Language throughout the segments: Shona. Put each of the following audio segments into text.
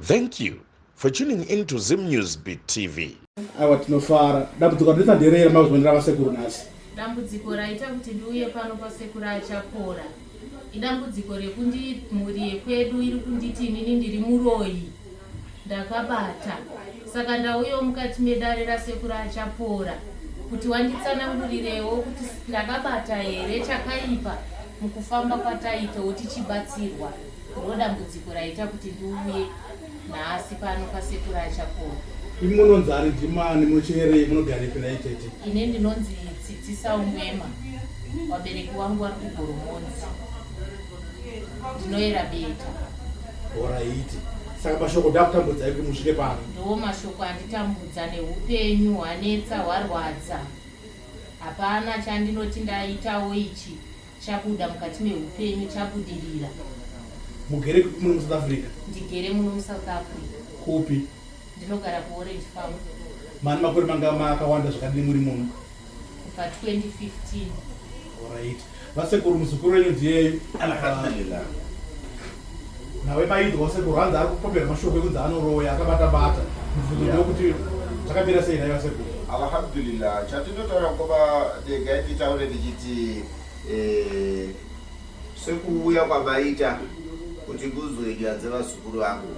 Thank you for tuning in to Zim News Beat TV. Aiwa tinofara. Dambudziko randinetsa nderei ramakuzonera vasekuru nhasi? Dambudziko raita kuti ndiuye pano pasekuru Achapora idambudziko rekundi mhuri yekwedu iri kunditi inini ndiri muroyi ndakabata saka ndauyawo mukati medare rasekuru Achapora kuti wanditsanangurirewo kuti ndakabata here chakaipa mukufamba kwataitawo tichibatsirwa. Ndodambudziko raita kuti ndiuye nhasi pano pasekuru Achapola. Imi munonzi ani ndimani munocherei munogarepi nhai tete? Ini ndinonzi Tsitsi Saungwema wabereki wangu wari kuGoromonzi ndinoera beta. Horaiti saka mashoko ndakutambudzai kuti musvike pano. Ndiwo mashoko anditambudza neupenyu hwanetsa hwarwadza hapana chandinoti ndaitawo ichi Chabuda mukati mehupenyu chabudirira. Mugere kupi muno muSouth Africa? Ndigere muno muSouth Africa. Kupi? Ndinogara kuOrange Farm. Mane makore manga makawanda zvakadini muri muno? Kubva 2015. Alright. Vasekuru muzukuru wenyu ndiyeyu. Alhamdulillah. Nawe maidwa sekuru hanzi ari kupopera mashoko ekunzi anoroya akabata bata. Mubvunzo ndewekuti zvakamira sei nhai vasekuru? Alhamdulillah. Chatinotaura mukoma regai titaure tichiti eh, sekuuya kwamaita kuti munzwe nyaya dzevazukuru vangu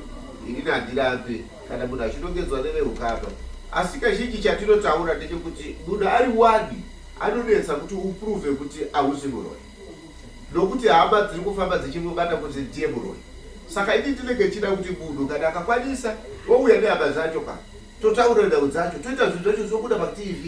inini handirambe kana munhu achinongedzwa nevehukama asi kazhinji chatinotaura ndechekuti munhu ari wani anonetsa kuti uprove kuti hausi muroyi nokuti hama dziri kufamba dzichimubata kuti ndiye muroyi saka ini ndinenge ndichida kuti munhu kana akakwanisa wouya nehama dzacho ka totaura nhau dzacho toita zvinhu zvacho zvobuda patv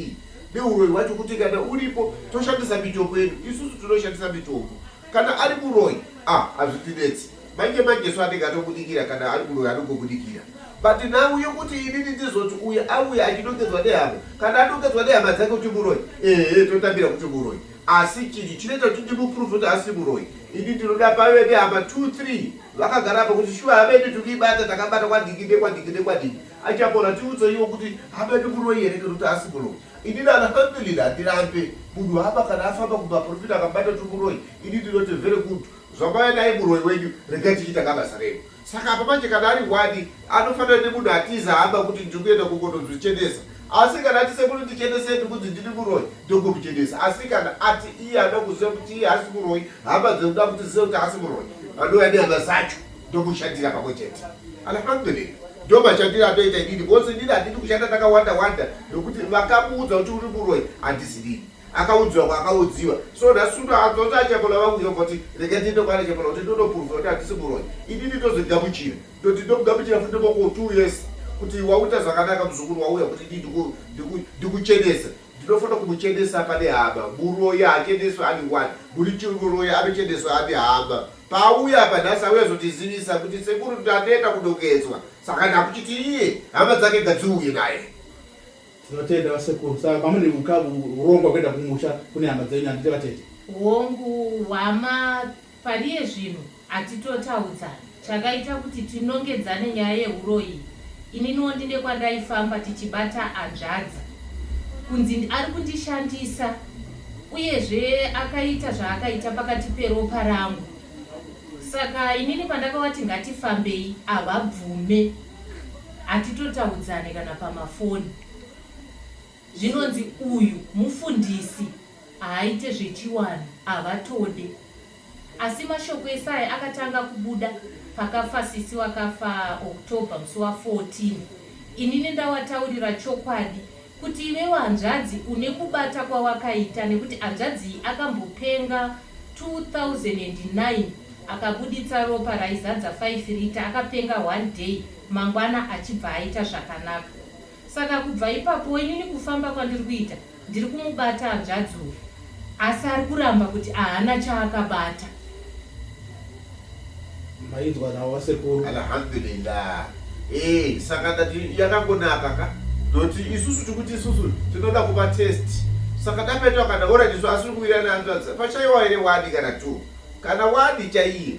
neuroyi hwacho kuti kana uripo toshandisa mitombo yedu isusu tinoshandisa mitombo kana ari muroyi ah hazvitinetsi manje manje so anenge atobudikira kana ari muroyi anongobudikira but nhau yokuti inini ndizoti uyu auya achinongedzwa nehama kana anongedzwa nehama dzake kuti muroyi ehe totambira kuti muroyi asi chinhu chinoita kuti ndimuprove kuti asi muroyi ini ndinoda pave nehama 2 3 vakagara apa kuti shuwa hama yedu tikuibata takabata kwadiki nekwadiki nekwadiki Achapora tiudzeiwo kuti hama yedu muroyi here kana kuti haasi muroyi. Inini alhamdulillah handirambe munhu hama kana afamba kumaprofita akabata kuti muroyi ini ndinoti very good zvamauya naye muroyi wenyu regai tichiita kabasa redu. Saka apa manje kana ari wani anofanira nemunhu atiza hama kuti ndiri kuenda kungonozvichenesa asi kana ati sekuru ndichenesei ndikunzi ndini muroyi ndongomuchenesa asi kana ati iye anoda kuziva kuti iye haasi muroyi hama dzinoda kuti zive kuti haasi muroyi anouya nehama dzacho ndomushandira pamwe chete alhamdulillah ndo mashandiro andoita inini because inini handidi kushanda ndakawanda wanda nokuti vakamuudza kuti uri muroyi handisi nini akaudziwa kwaakaudziwa so nhasi uno anzwa achapola vauya kuti rega ndiende kwaana chapola kuti ndonopuruvha kuti handisi muroyi inini ndozogamuchira ndoti ndomugamuchira futi ndimoko 2 years kuti wauita zvakanaka muzukuru wauya kuti ndikuchenese Ndinofanira kumuchenesa pane hama. Muroyi haacheneswe ane one. Muri muroyi anocheneswa ane hama. Paauya apa nhasi auya zotizivisa kuti sekuru ndaneta kudongedzwa. Saka ndakuchiti iye hama dzake ngadziuye naye. Tinotenda vasekuru. Saka pamune urongwa kuenda kumusha kune hama dzenyu handiti vatete? Hongu hama Pariye zvino hatitotaudzani chakaita kuti tinongedzane nyaya yehuroyi ininiwo ndine kwandaifamba tichibata hanzvadzi kunzi ari kundishandisa uyezve akaita zvaakaita pakati peropa rangu saka inini pandakavati ngatifambei havabvume hatitotaudzane kana pamafoni Zvinonzi uyu mufundisi haaite zvechiwanhu havatode. Asi mashoko ese aya akatanga kubuda pakafa sisi wakafa October musi wa 14. Inini ndawataurira chokwadi kuti iwewe hanzvadzi une kubata kwawakaita nekuti hanzvadzi iyi akambopenga 2009 akabuditsa ropa raizadza 5 rita akapenga one day mangwana achibva aita zvakanaka. Saka kubva ipapo inini kufamba kwandiri kuita ndiri kumubata hanzvadzi uyu asi ari kuramba kuti ahana chaakabata. Mainzwa navo vasekuru. Alhamdulillah. Eh, saka ndati yakangonaka ka. Ndoti isusu tikuti isusu tinoda kupa test. Saka dapaitwa kana ora ndiso asiri kuwirirana nehanzvadzi. Pachaiwa here wani kana two. Kana wani chaiye.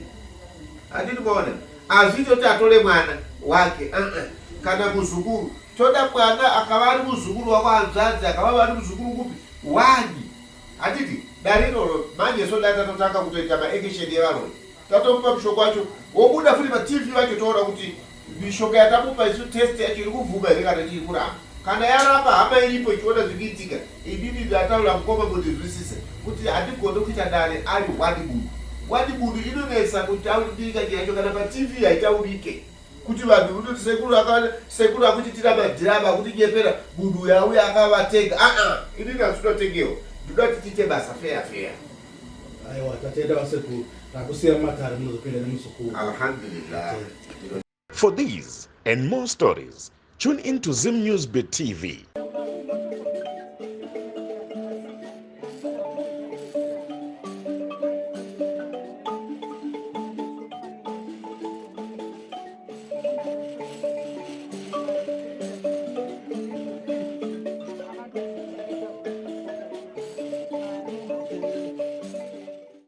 Handiti maona. Hazviite kuti atore mwana wake uh -uh. Kana muzukuru toda mwana akava ari muzukuru wako hanzvadzi akava ari muzukuru kupi wani handiti dare iroro manje so dai tatotanga kutoita maekesheni evaroyi tatomupa mushoko wacho wobuda futi patv vacho toona kuti Mishonga yatamupa isu test yacho iri kubvuma here kana chiri kuramba? Kana yaramba hama iripo ichiona zviri kuitika, inini ndataura mukoma mundinzwisise kuti handigone kuita dare ari one munhu. One munhu inonetsa kutaurika nyaya yacho kana paTV haitaurike. Kuti vanhu unoti sekuru aka sekuru akuchitira madhirama akutinyepera munhu uyo auya akavatenga. Aa inini handinotengewa. Ndinoda kuti tiite basa feya feya. Aiwa tatenda vasekuru. Takusiya mumatare munozopinda nemuzukuru. Alhamdulillah. For these and more stories, tune in to Zim News Bit TV.